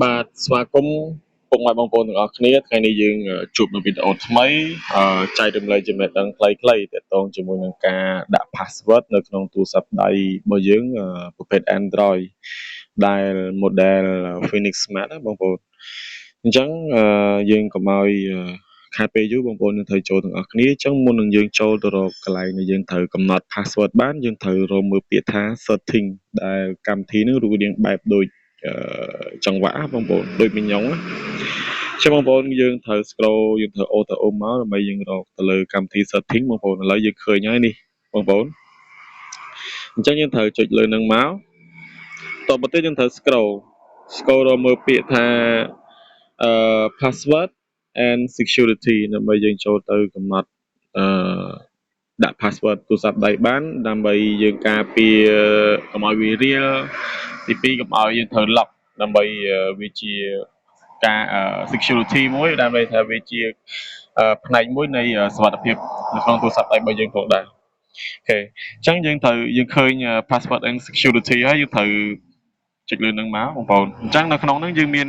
បាទស្វាគមន៍ពុកម៉ែបងប្អូនទាំងអស់គ្នាថ្ងៃនេះយើងជួបនៅវីដេអូថ្មីចែករំលែកចំណេះដឹងខ្លីៗទាក់ទងជាមួយនឹងការដាក់ password នៅក្នុងទូរស័ព្ទដៃរបស់យើងប្រភេទ Android ដែល model Phoenix Smart ណាបងប្អូនអញ្ចឹងយើងកុំឲ្យខាតពេលយូរបងប្អូននឹងត្រូវចូលទាំងអស់គ្នាអញ្ចឹងមុននឹងយើងចូលទៅរកកន្លែងដែលយើងត្រូវកំណត់ password បានយើងត្រូវរកមើលពាក្យថា setting ដែលកម្មវិធីហ្នឹងរូបរាងបែបដូចចង្វាក់បងប្អូនដូចមីញ៉ុងណាចឹងបងប្អូនយើងត្រូវ scroll យើងត្រូវអូទៅអូមកដើម្បីយើងរកទៅលើកម្មវិធី setting បងប្អូនឥឡូវយើងឃើញហើយនេះបងប្អូនអញ្ចឹងយើងត្រូវចុចលើនឹងមកតទៅទៀតយើងត្រូវ scroll scroll រកមើលពាក្យថាអឺ password and security ដើម្បីយើងចូលទៅកំណត់អឺដាក់ password ទូរស័ព្ទដៃបានដើម្បីយើងការពារកុំឲ្យវារៀលទី2កុំឲ្យយើងត្រូវ lock ដើម្បីវាជាការ security មួយដើម្បីថាវាជាផ្នែកមួយនៃសុវត្ថិភាពនៅក្នុងទូរស័ព្ទដៃរបស់យើងផងដែរ OK អញ្ចឹងយើងត្រូវយើងឃើញ password and security ហើយយើងត្រូវចុចលើនឹងមកបងប្អូនអញ្ចឹងនៅក្នុងហ្នឹងយើងមាន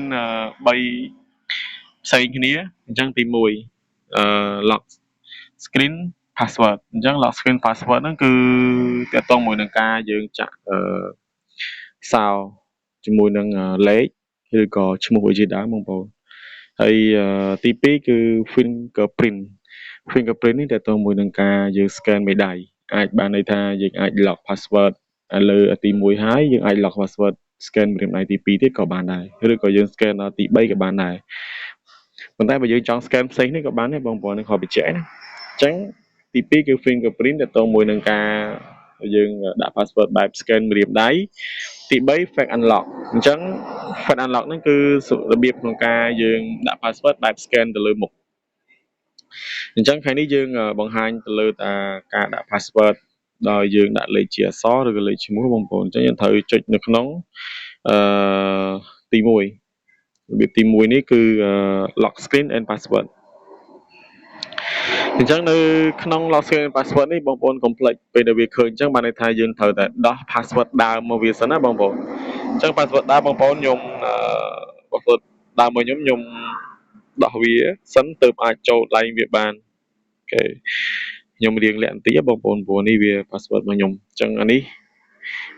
3ផ្សេងគ្នាអញ្ចឹងទី1អឺ lock screen password អញ្ចឹង lock screen password ហ្នឹងគឺទាក់ទងមួយនឹងការយើងចាក់អឺសោជាមួយនឹងលេខឬក៏ឈ្មោះអីជាដើមបងប្អូនហើយទី2គឺ fingerprint fingerprint នេះទាក់ទងមួយនឹងការយើង scan មេដៃអាចបានន័យថាយើងអាច lock password លើទី1ហើយយើងអាច lock password scan ម្រាមដៃទី2ទៀតក៏បានដែរឬក៏យើង scan ដល់ទី3ក៏បានដែរប៉ុន្តែបើយើងចង់ scan ផ្សេងនេះក៏បានដែរបងប្អូននេះខបញ្ជាក់ណាអញ្ចឹងទី2គឺ fingerprint ទាក់ទងមួយនឹងការយើងដាក់ password បែប scan ម្រាមដៃទី3 face unlock អញ្ចឹង face unlock ហ្នឹងគឺរបៀបក្នុងការយើងដាក់ password បែប scan ទៅលើមុខអញ្ចឹងថ្ងៃនេះយើងបង្ហាញទៅលើតាការដាក់ password ដោយយើងដាក់លេខជាអក្សរឬក៏លេខឈ្មោះបងប្អូនអញ្ចឹងយើងត្រូវចុចនៅក្នុងអឺទី1របៀបទី1នេះគឺ lock screen and password អញ្ចឹងនៅក្នុង lock screen and password នេះបងប្អូនកុំភ្លេចពេលដែលវាឃើញអញ្ចឹងបានន័យថាយើងត្រូវតែដោះ password ដើមមកវាសិនណាបងប្អូនអញ្ចឹង password ដើមបងប្អូនខ្ញុំអឺ password ដើមរបស់ខ្ញុំខ្ញុំដោះវាសិនទើបអាចចូលដៃវាបាន OK ខ្ញុំរៀងលាក់បន្តិចបងប្អូនព្រោះនេះវា password របស់ខ្ញុំអញ្ចឹងអានេះ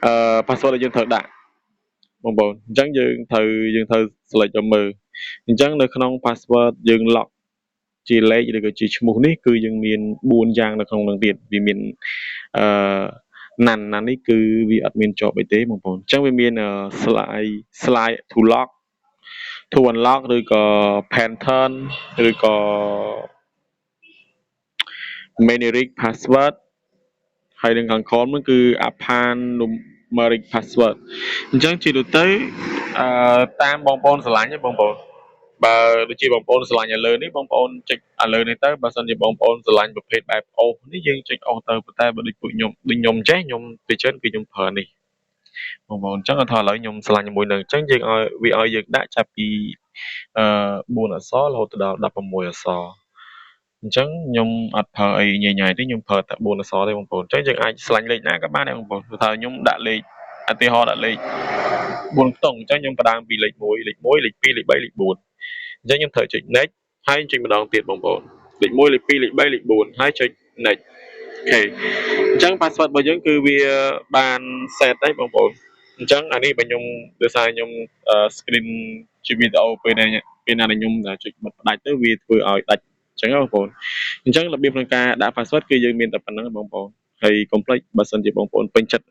អឺ password ដែលយើងត្រូវដាក់បងប្អូនអញ្ចឹងយើងត្រូវ select ទៅមើលអញ្ចឹងនៅក្នុង password យើង lock ជាលេខឬក៏ជាឈ្មោះនេះគឺយើងមាន4យ៉ាងនៅក្នុងនឹងទៀតវាមានអឺ none none នេះគឺវាអត់មានជាប់អីទេបងប្អូនអញ្ចឹងវាមាន slide slide to lock to unlock ឬក៏ pattern ឬក៏ numeric password ហើយនឹងខាងក្រោមនោះគឺ alphanumeric password អញ្ចឹងជាទូទៅអឺតាមបងប្អូនស្រឡាញ់ទេបងប្អូនបើដូចជាបងប្អូនស្រឡាញ់ឲ្យលើនេះបងប្អូនចុចឲ្យលើនេះទៅបើសិនជាបងប្អូនស្រឡាញ់ប្រភេទបែបអូសនេះយើងចុចអូសទៅប៉ុន្តែបើដូចពួកខ្ញុំដូចខ្ញុំចេះខ្ញុំពេលច្រើនគឺខ្ញុំប្រើនេះបងប្អូនអញ្ចឹងគាត់ថាឥឡូវខ្ញុំស្រឡាញ់ជាមួយនឹងអញ្ចឹងយើងឲ្យវាឲ្យយើងដាក់ចាប់ពីអឺ4អក្សររហូតដល់16អក្សរអញ្ចឹងខ្ញុំអត់ប្រើអីញ៉ៃញ៉ៃទេខ្ញុំប្រើតែ4អក្សរទេបងប្អូនអញ្ចឹងយើងអាចស្រឡាញ់លេខណាក៏បានដែរបងប្អូនគឺថាខ្ញុំដាក់លេខឧទាហរណ៍ដាក់លេខ4ខ្ទង់អញ្ចឹងខ្ញុំផ្ដើមពីលេខ1លេខ1លេខ2លេខ3លេខ4អញ្ចឹងខ្ញុំត្រូវចុច next ហើយចុចម្ដងទៀតបងប្អូនលេខ1លេខ2លេខ3លេខ4ហើយចុច next OK អញ្ចឹង password របស់យើងគឺវាបាន set ហើយបងប្អូនអញ្ចឹងអានេះបើខ្ញុំដោយសារខ្ញុំ screen ជាវីដេអូពេលណាពេលណាដែលខ្ញុំចុចបិទផ្ដាច់ទៅវាធ្វើឲ្យដាច់អញ្ចឹងបងប្អូនអញ្ចឹងរបៀបក្នុងការដាក់ password គឺយើងមានតែប៉ុណ្្នឹងបងប្អូនហើយកុំភ្លេចបើសិនជាបងប្អូនពេញចិត្ត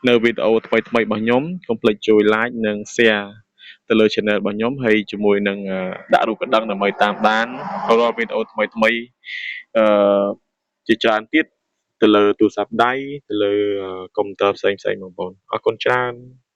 នៅវីដេអូថ្មីថ្មីរបស់ខ្ញុំកុំភ្លេចជួយ like និង share ទៅលើ channel របស់ខ្ញុំហើយជាមួយនឹងដាក់រូបកណ្ដឹងដើម្បីតាមដានរាល់វីដេអូថ្មីថ្មីអឺជាច្រើនទៀតទៅលើទូរស័ព្ទដៃទៅលើកុំព្យូទ័រផ្សេងផ្សេងបងប្អូនអរគុណច្រើន។